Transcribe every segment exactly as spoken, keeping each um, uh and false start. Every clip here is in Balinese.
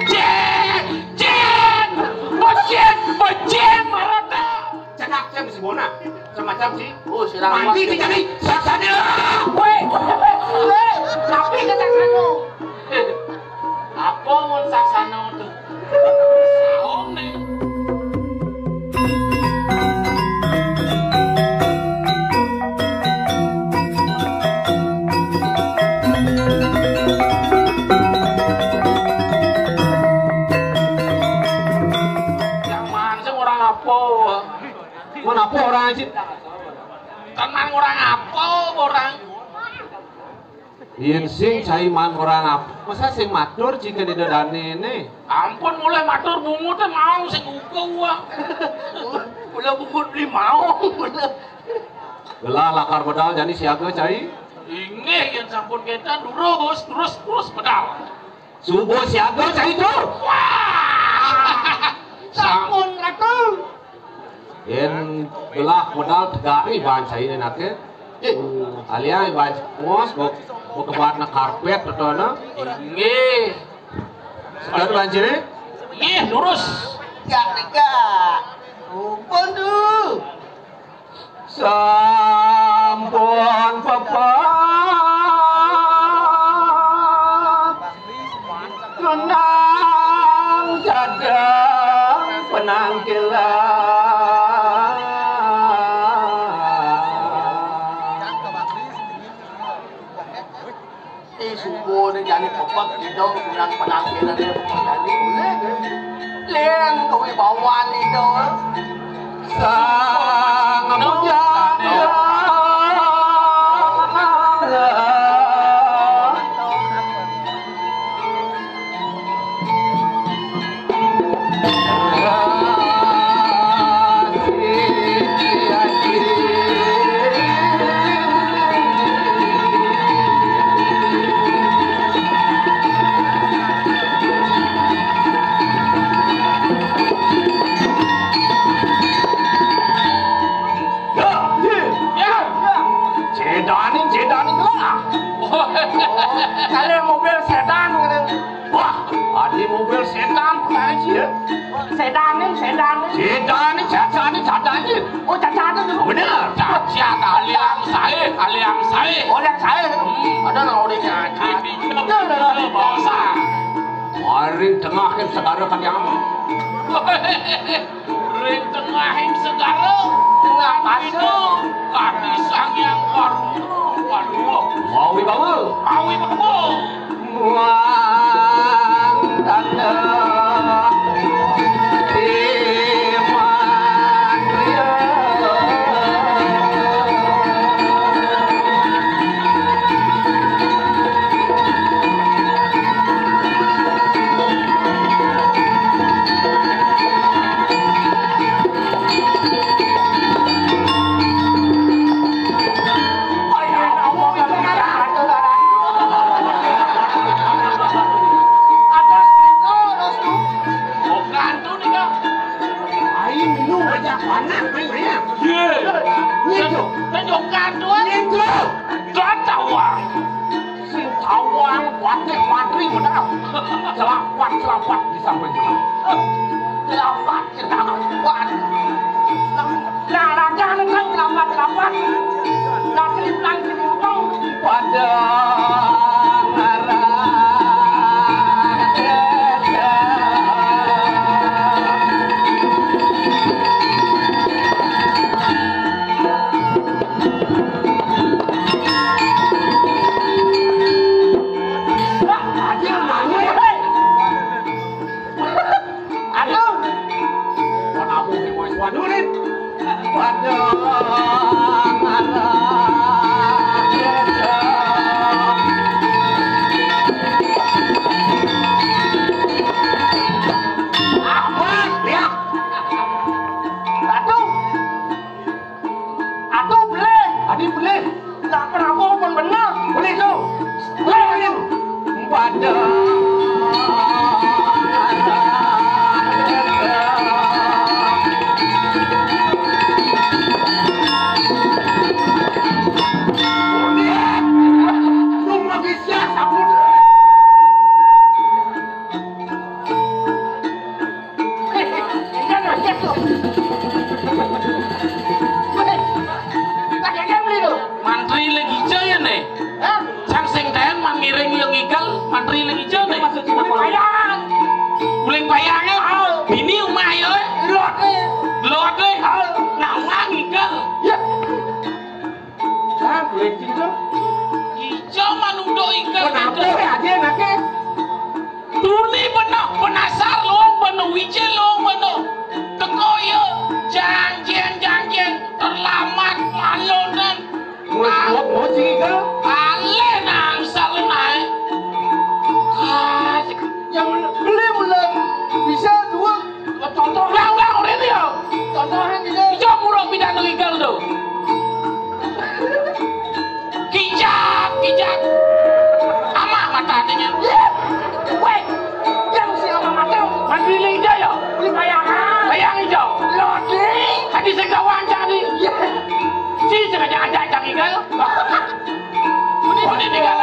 Jin! Jin! Bajin! Bajin! Marata! Cedak cem si Bona. Semacam si. Oh, si Rahmat. Mandi kita nih. Saksana. Weh, weh, weh, weh. Tapi ke Saksana. Eh, apa mau Saksana tuh? Saone. Yang mana sih orang apa? Mana apa orang sih? Kan orang apa orang? Yen sing cai maan orang apa? Masa sing matur jika di dadanene? Ampun, mulai matur bungut teh mau sing uga, wah. Kula bungut beli mau. Gelah lakar medal jani siaga cai? Inggih, yen sampun ketan durus, terus, terus medal. Subuh siaga cai tu. Wah! Sampun, Ratu. Yen gelah medal tegari bahan saya nake. Alian bahan ngos, bok, bok kebatna karpet, betona. Inggih. Sekarang bahan sini. Inggih, lurus. Ya, tiga. Rumpun tu. Sampun pepah kenang jadang penangkilan. Ti suku ni jani pepek hidup kurang penampilan dia pepek jani. Leng kewibawaan hidup. Sang bujang. Ya, ya, ya. Jedani, jedani lah. Kalau mobil sedan, wah, ada mobil sedan, apa sih ya? Sedan ni, sedan ni. Sedan ni, sedan ni, sedan ni. Oh, sedan ni. Benar. Cacat, aliang saya, aliang saya. Oh, yang saya. Hmm. Ada nak orang cacat. Ini dia, dia, dia, dia. Bangsa. Maring tengahing segara kalian. Ring tengahing segara, tengah pasir, kami Sang Hyang Waruna, Waruna. Mawi bawa. Mawi bawa. Muang tanah iman ria. Ayo minum aja panas, main aja. Ye. Ngincu. Tunjukkan tuan. Ngincu. Gak tahu. Sing tawang kuatir kuatri modal. Selapat, selapat di samping. Selapat, kita kuat. Nah, raja kan selapat, selapat. Nah, cerimplang, cerimplang. Pada ngarang. Kowe aja enake. Tuni bener, penasar luwung bener, wijil luwung bener. Teko ya, janjian-janjian, terlambat, malonan. Wes kuat mau sing iku. Ale nang sale nae. Ah, yang beli bulan bisa dua. Contoh bang, bang, udah itu ya. Contohnya gitu. Ijo murah pidato igal tuh. Kijak, kijak. Ama mata adanya. Weh, yang si ama mata. Mandili ijo ya. Ini bayangan. Bayang ijo. Lodi. Tadi saya gawang jadi. Si sengaja ajak cang igal. Udah, udah tinggal.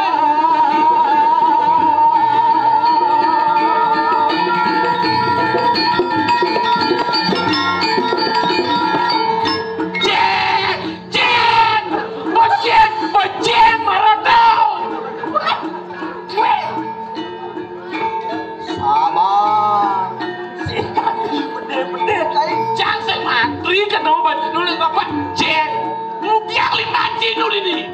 Jin, Jin, Bocin, Bocin, Maroto. Sabar. Si kaki bede-bede, tai. Cang sing matri ketemu ban-, nulis apa? Jin. Mupiak lima Jin nulis ini.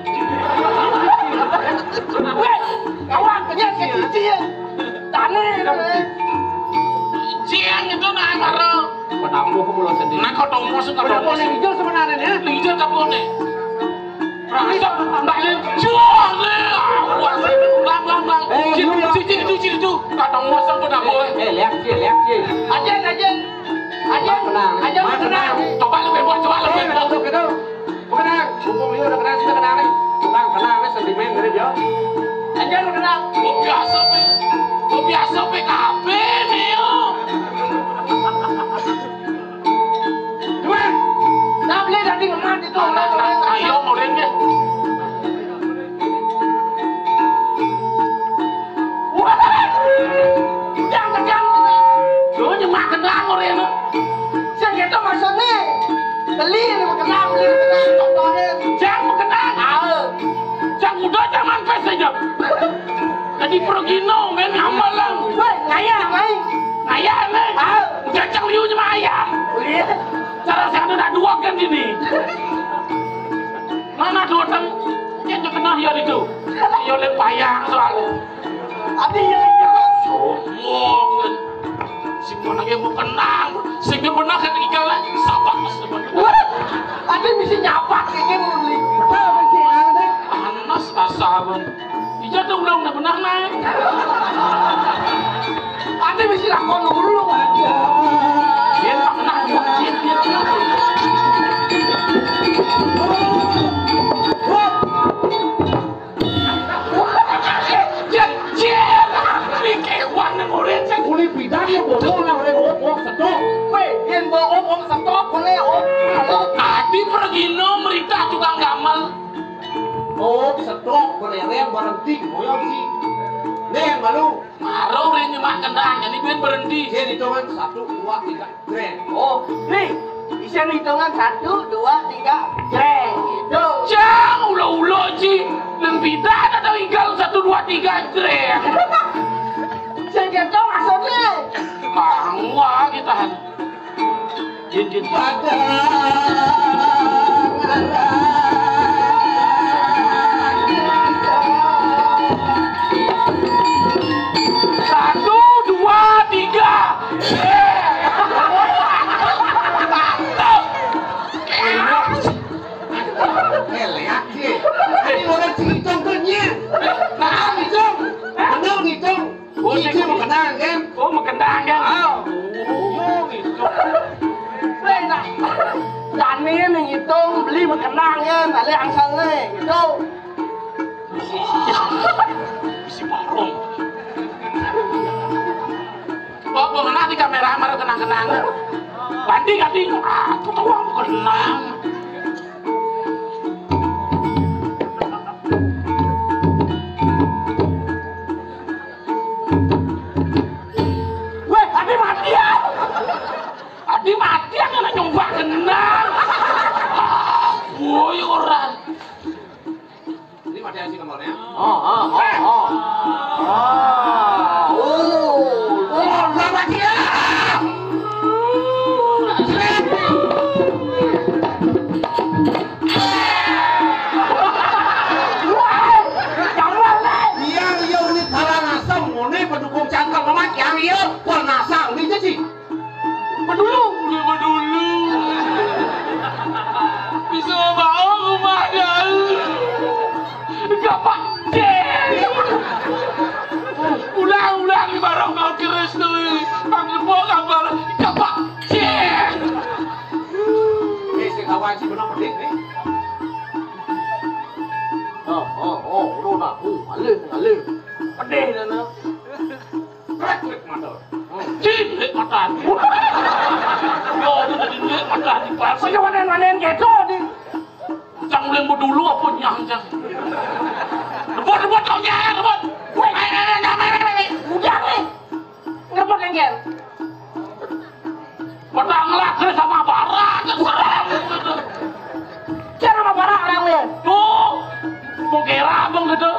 Weh, kawan, penyakit kecil. Tane, Jin itu nah, karo. Penabuh kula sendiri. Nah, kau tahu musuh kau tahu musuh. Hijau sebenarnya, ya? Hijau tak boleh. Rasa tambah nih. Jual nih. Awas. Bang, bang, bang. Eh, Cil, lu ya. Cil, cil, itu, cil, itu. Kadang ngosong pun aku, eh. Eh, lihat, Cil, lihat, Cil. Ajen, ajen. Ajen. Tenang. Ajen, tenang. Coba lu bebas, coba lu bebas. Gitu. Tenang. Mumpung dia udah kenal, kita kenal nih. Tenang, tenang, nih, sentimen mirip ya. Ajen, tenang. Gua biasa, Pe. Gua biasa, P K B nih, yo. Cuman, nah, beli tadi ngemat itu. Nah, nah, nah, ayo, mau deh. Wah, yang tegang. Lu nyemak kenang orang ini. Sing gitu maksudnya. Beli ini kenang, beli kenang, contohnya. Jangan kenang. Ah. Jangan udah, jangan pes aja. Jadi pergi no, men, ngamalan. Weh, ngaya, mai. Ngaya, men. Ah. Udah cang liu nyemak ayam. Iya. Cara saya ada dua kan ini. Mana dua teng? Yang kenal ya itu. Yo le payang soalnya. Ati ya, ya. Sombong kan. Si mana yang mau kenal? Sing dia benar kan ikan lah. Sabar mas teman. Wah, ati mesti nyapa kayak gini. Panas rasa abang. Iya tuh udah udah benar naik. Ati mesti lakon dulu. Dia tak kenal juga. Dia, dia, dia. Jejer, iki wong nang urip sing uli bidang ya bodoh lah, oleh wong, wong setok. Weh, yen wong, wong setok, oleh wong. Ati pergi no merita tukang gamal. Oh, setok, bererem, berhenti, ngoyo sih. Nih, malu. Maro ora nyemak kendang, ini ben berhenti. Yen hitungan satu, dua, tiga. Jreng. Oh, nih. Bisa hitungan satu, dua, tiga, jreng. Gitu. Cang, ulo-ulo, Ci. Nang pidan atau igal satu, dua, tiga, jreng. Sing gitu maksudnya. Bang, wah, ditahan. Jin, jin. Padang arang. Satu, dua, tiga. Mantap. Enak. Eh, lihat, Ji. Ini orang cerita, Ji. Nah, ngitung. Bener ngitung. Oh, ngitung mau kenang, kan? Oh, mau kenang, kan? Ah. Oh, ngitung. Weh, nah. Tani nih ngitung, beli mau kenang, kan? Balik angsal nih, gitu. Isi warung. Apa menah di kamera marang kenang-kenang. Banding ati, ah, aku tahu aku kenang. Weh, ati mati ya. Ati mati ya, kena nyoba kenang. Ah, woi orang. Ini pada si kembarnya. Oh, oh, oh, oh. Ah, oh. Oh, berapa dia? Wah, gambar, Le. Iya, iya, Ulang-ulang di barang kau keris tu. Panggil gua gambar. Cepat. Cek. Ni si kawan si benar pedik ni. Oh, oh, oh, lu nak. Uh, alih, alih. Pedih dah nak. Krek, krek mata. Cing, krek mata. Yo, tu tadi krek mata di pasar. Macam mana, mana yang keto ni? Cang ulin bedulu apa nyang, cang? Rebut, rebut, kau nyang, rebut. Weh, weh, weh, weh, weh, weh, weh. Udah, weh. Ngerebut, Engkel. Petang lagi sama bara, serem gitu. Cara sama bara orang, weh. Tuh, mau kira abang gitu.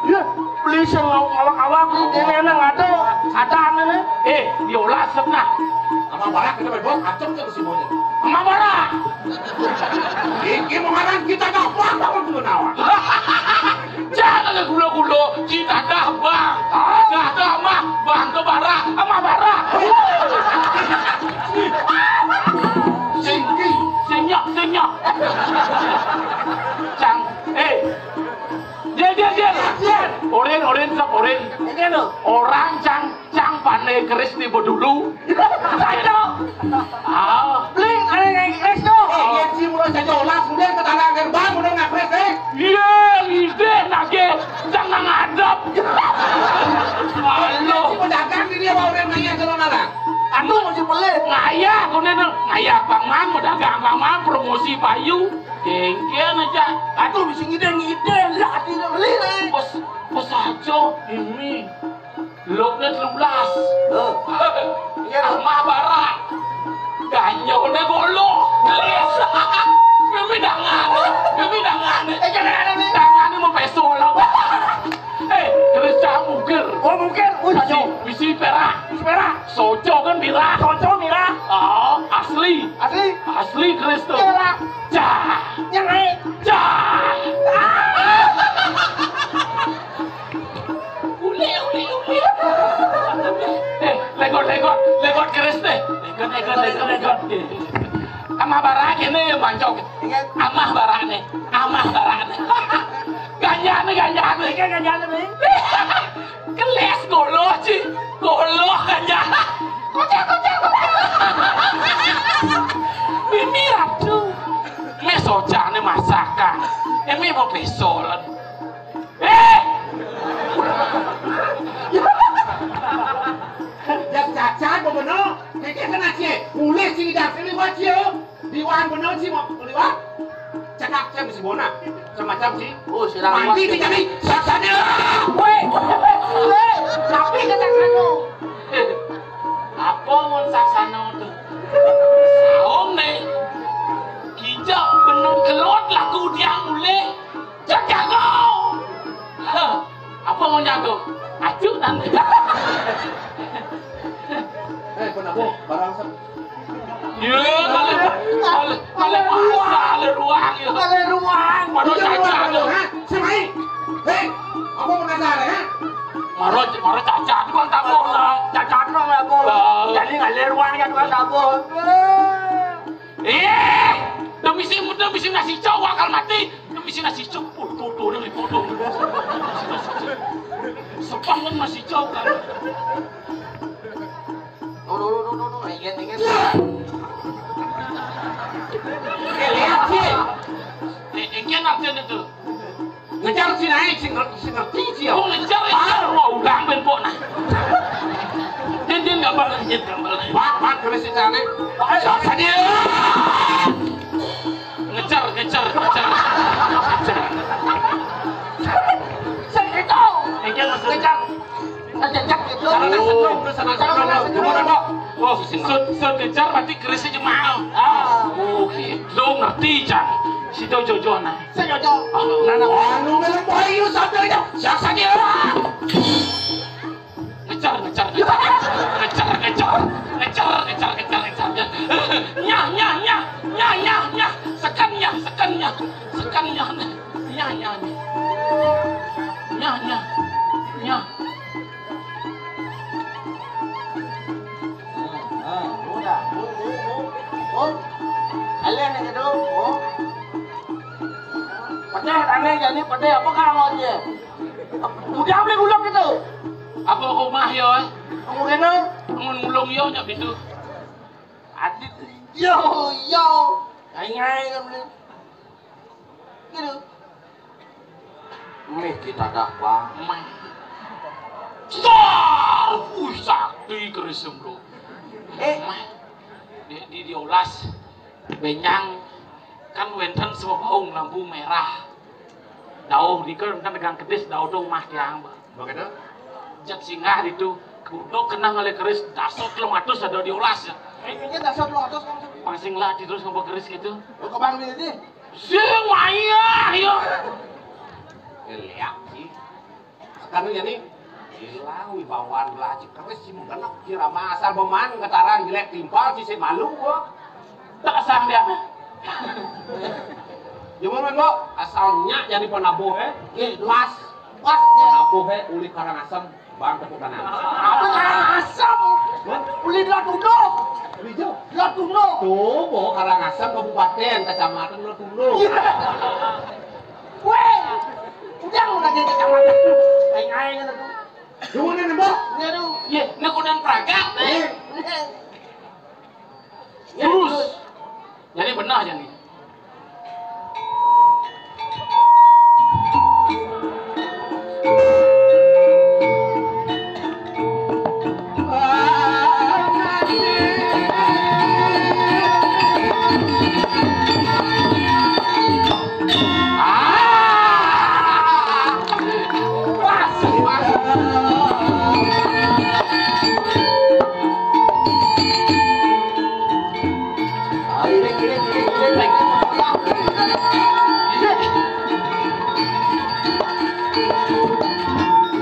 Ya, beli sing ngawang-ngawang, ini enak ada, ada anu nih. Eh, diolah setengah. Sama bara kita berbuat, acem tuh si monyet. Sama bara. Iki mengarang kita dah bang, bang, tuh nawa. Jangan gula-gula, kita dah bang. Dah, dah, mah, bang ke bara, sama bara. Singki, singyak, singyak. Cang, eh. Dia, dia, dia, dia. Orin, orin, sok orin. Ini lo. Orang cang Cang pandai keris ni bedulu. Ayo. Ah. Beli, ada yang keris tu. Eh, iya, Ci, mulai saja olah, kemudian ke tanah gerbang, udah nggak keris, eh. Iya, ide lagi. Jangan ngadep. Halo. Ci, pedagang ini apa orang nanya ke nona lah? Anu, masih beli. Ngaya, kau ni, ngaya Bang Man, pedagang Bang Man, promosi payu. Kengken aja. Atuh, bisa ngide-ngide, lihat hati beli, eh. Bos, bos aja, ini. Lobnya telulas. Heeh. Iya, Bang. Amah bara. Ganyone golo. Gelis. Mimi dangan. Mimi dangan. Eh, jangan ada, Mi. Dangan mau peso lah. Eh, keris cah mukir. Oh, mukir. Oh, bisi, bisi perak. Bisi perak. Soco kan mirah. Soco mirah. Oh, asli. Asli. Asli keris tu. Perak. Cah. Yang naik. Cah. Ah. Uli, uli, uli. Eh, legot, legot, legot keris deh. Legot, legot, legot, legot. Amah bara kene mancok. Iya. Amah bara ne, amah bara ne. Ganja ne, ganja ne. Iya, ganja ne, Mi. Keles golo, Ci. Golo ganja. Kocak, kocak, kocak. Mimi ratu. Me soca ne masakan. Eme mau pesolan. Eh! Yak cacat, mau beno. Keke kena cie. Boleh sini dah, sini buat cie. Liwan beno sih mau liwan. Cekak cie mesti bona. Semacam sih. Oh, sirang. Mandi kita nih. Saksana. Weh, weh, weh. Tapi ke saksana. Eh, apa mau saksana tu? Saung nih. Kijak benung kelot laku dia mulai. Cek jago. Hah, apa mau jago? Acu nanti. Eh, pernah boh, barang sa- Iya, malah, malah, malah ruang, malah ruang, ya. Malah ruang. Malah cacat, ya. Hah? Semai. Hei, apa mau nazar, ya? Maro, maro cacat, tukang tabuh, lah. Cacat, tukang tabuh. Lah. Jadi ngalir ruang, ya, tukang tabuh. Eh, demi si muda, demi si nasi cowok akal mati. Ini mesti nasi campur, kotor ni kotor. Sepang kan nasi campur kan. No, no, no, no, no, no. Ingat, ingat. Eh, lihat sih. Eh, ingat nanti itu. Ngejar si naik, si ngerti, si ngerti, si ya. Oh, ngejar, ngejar. Mau ulang ben pok nah. Dia, dia nggak balik, dia nggak balik. Pak, Pak, kalau si Canik. Siapa dia? Ngejar, ngejar, ngejar. Ngejar. Sing itu. Ngejar, ngejar. Ngejar gitu. Sana nang senyum, sana nang senyum. Gimana, Pak? Oh, sud, sud ngejar berarti kerisnya jemal. Ah. Oh, gitu. Lo ngerti, Cang? Si Jojo, Jojo, nah. Sing Jojo. Ah. Nah, nah. Anu, melok bayu, santai aja. Siapa dia? Ngejar, ngejar, ngejar, ngejar, ngejar, ngejar, ngejar, ngejar, ngejar. Nyah, nyah, nyah, nyah, nyah, nyah. Sekan, nyah, sekan, nyah, sekan, nyah, nyah, nyah, nyah, nyah, nyah. Nah, nah, udah. Oh, oh, oh. Oh. Alih nih gitu. Oh. Pedih, aneh jadi pedih. Apa kalau mau Udah beli gulung gitu. Apa ke rumah ya, eh? Kamu kena? Mun ngulung ya, nyak pintu. Adit. Yo, yo. Ngai-ngai kan beli. Gitu. Meh kita dah, Bang. Meh. Sar! Wih, sakti keris, Bro. Eh. Meh. Di, di, diolas. Benyang. Kan wénten sebaung lampu merah. Dauh nika kan negang kedis, dauh to umah tiang, Bang. Bagaimana? Jep singgah ditu, kuduk kenang oleh keris, dasa telung atus ada diolas ya. Intinya dasa telung atus kan. Pang sing lah terus ngapa keris gitu. Lo ke Bang ini? Sing wayah ya. Lihat sih. Sekarang ya nih. Gila, wibawan belaji keris sih, mau benek, kira mah asal beman, ketaran, jelek, timpal, sih, malu gua. Tak asal dia. Gimana, Mbok? Asalnya jadi penabuh, eh? Iya, itu. Pas. Pas dia. Penabuh, eh, uli Karangasem, Bang, tepuk tangan. Apa Karangasem? Hah? Uli Dua Tunduk. Uli Jo? Dua Tunduk. Tuh, Mbok, Karangasem, kabupaten, kecamatan Dua Tunduk. Iya. Weh, udah, udah jadi kecamatan. Aing-aing itu. Duh, ini, Mbok. Ini, aduh. Iya, ini kudan Praga, nih. Iya. Terus. Jadi benar, jadi.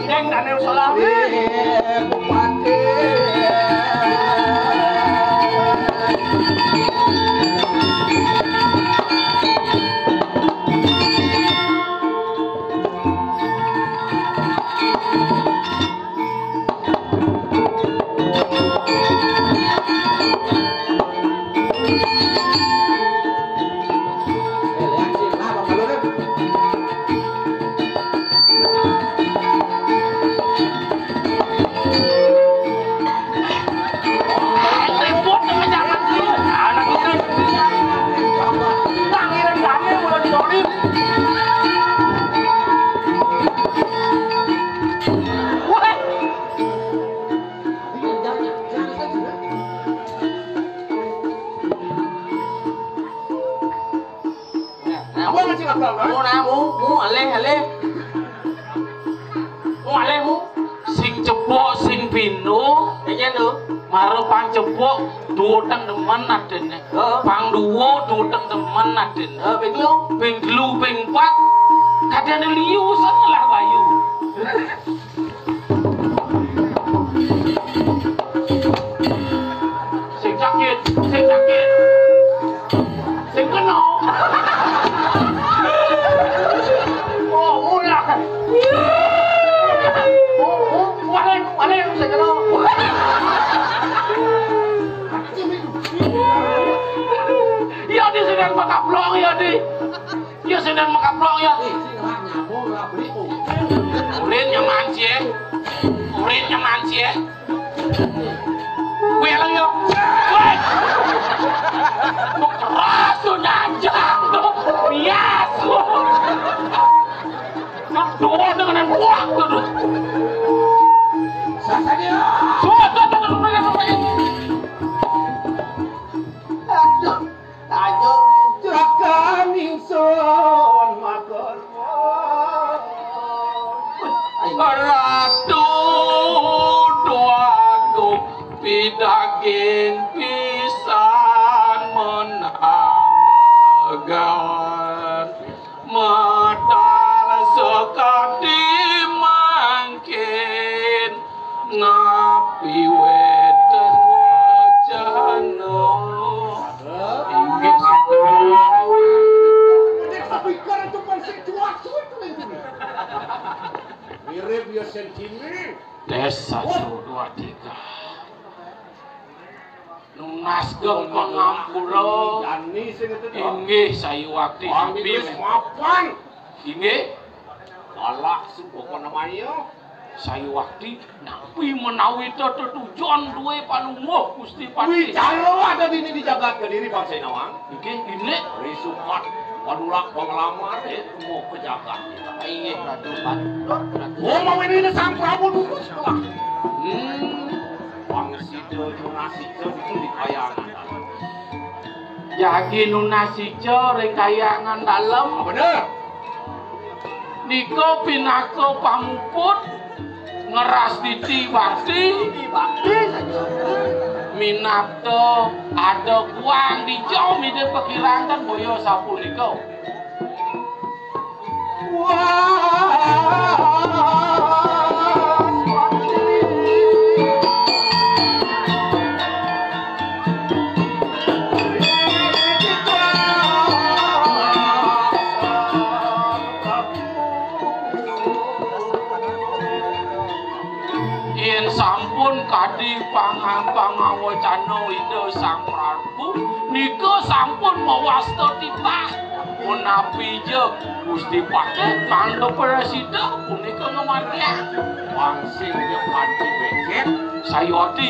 Deng Daniel Solar. Nah, mu, mu, aleh, aleh. Mu aleh, mu. Sing cepok, sing pindo. Iya, tuh. Mara pang cepok, duwuteng demen adene. Heeh. Pang duwur, duwuteng demen adene. Heeh, ping telu. Ping telu, ping pat. Kadene liu, sen lah bayu. Sing sakit, sing sakit. Sing kena. Oh, ulah. Oh, oh, wale, wale, sing kena. Ya, di sini makaplong, ya, di. Ya, sendang makaplok ya. Eh, sing lah nyambung lah, beli. Urin nyaman sih, eh. Urin nyaman sih, eh. Gue lagi ya. Woi. Mau keras tuh, nyajak tuh. Bias tuh. Ngedoh dengan buah tuh. Sasa dia. Sudah, sudah, sudah, sudah, sudah. Aduh. Tajuk. Tekan ingsun makormo. Ratu Doagung pidaging pisan menanggan. Medal sakadi mangkin, napi wénten wacana? Inggih sepuh. Mirip ya sentimen. Tes satu, dua, tiga. Nunas geng pangampura. Jani sing itu, Dok. Inggih, sayuwakti. Wah, sami, Inggris, mapan. Inggih. Alah, suku apa namanya? Sayuwakti, napi menawi tetujon duwe palungguh Gusti Patih? Wicaya ada dini di jagat Kediri, Bangsa Nawang. Inggih, inggih. Risukat, padurak, panglamar, eh, mau ke jagat. Inggih, Ratu Patih. Oh, mau ini Sang Prabu dulu sekolah. Hmm. Bangsa itu, nasib itu di kayangan. Jagi nunas ica ring kayangan dalem. Bener. Nika pinaka pamuput ngeras titi bakti. Bakti saja. Minakta ada kuang di jauh mide pekirangan boya sapunika. Yen sampun kadi pang-, pangawacana Ida Sang Prabu, nika sampun mawasta titah. Punapi ja Gusti Patih mangda prasida punika ngamargiang. Wangsit ja panci becek. Sayuwakti.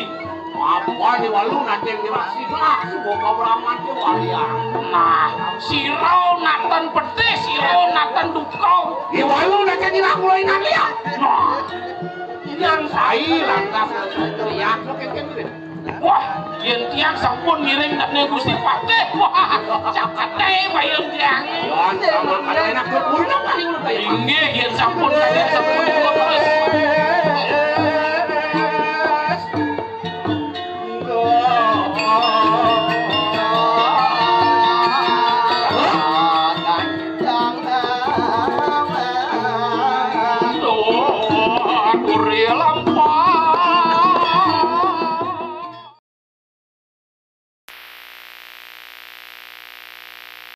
Apa ni walu nating dirasi lah, suba kabraman ke walian. Nah, sira natan pedih, sira natan duka. Di walu nating dirang mulai nang liat. Nah. Yang sai lantas liat lo keke mirip. Wah, yen tiang sampun ngiring dane Gusti Patih. Wah, cakete bayun tiang. Yon, sama kada enak ke pulang kali ulah kaya. Inggih, yen sampun kalian sampun